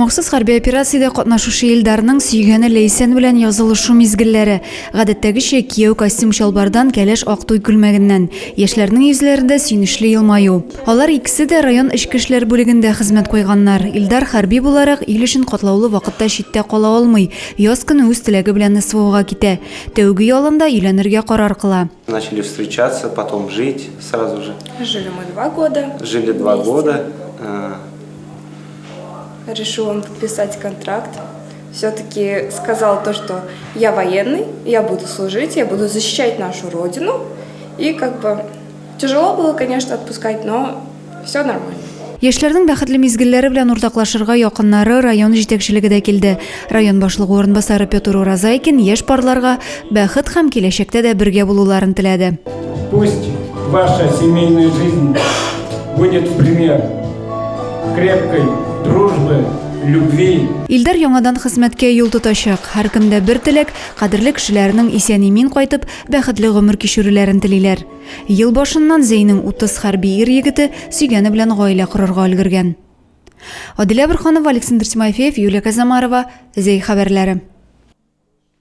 Махсус хәрби операциядә катнашучы Илдарның сөйгәне Ләйсән белән язылышу мизгелләре. Гадәттәгечә, кияү костюм-чалбардан, кәләш ак туй күлмәгеннән. Яшьләрнең йөзләрендә сөенечле елмаю. Алар икесе дә район эчке эшләр бүлегендә хезмәт куйганнар. Илдар хәрби буларак, ил өчен катлаулы вакытта читтә кала алмый. Яз көне үз теләге белән СВОга китә. Тәүге ялында өйләнергә карар кыла. Начали встречаться, потом жить сразу же. Жили мы два года. Жили два года. Решил он подписать контракт. Все-таки сказал то, что я военный, я буду служить, я буду защищать нашу родину. И как бы тяжело было, конечно, отпускать, но все нормально. Яшьләрнең бәхетле мизгелләре белән уртаклашырга якыннары, район җитәкчелеге дә килде. Район башлыгы урынбасары Петр Уразайкин яшь парларга бәхет һәм киләчәктә дә бергә булуларын теләде. Пусть ваша семейная жизнь будет в пример крепкой дружбы, любви. Илдар яңадан хезмәткә юл тотачак. Һәркемдә бер теләк, кадерле кешеләренең исән-имин кайтып, бәхетле гомер кичерүләрен телиләр. Ел башыннан Зәйнең 30 хәрби ир-егете сөйгәне белән гаилә корырга өлгергән. Адилә Борһанова, Александр Тимофеев, Юлия Казамарова, Зәй хәбәрләре.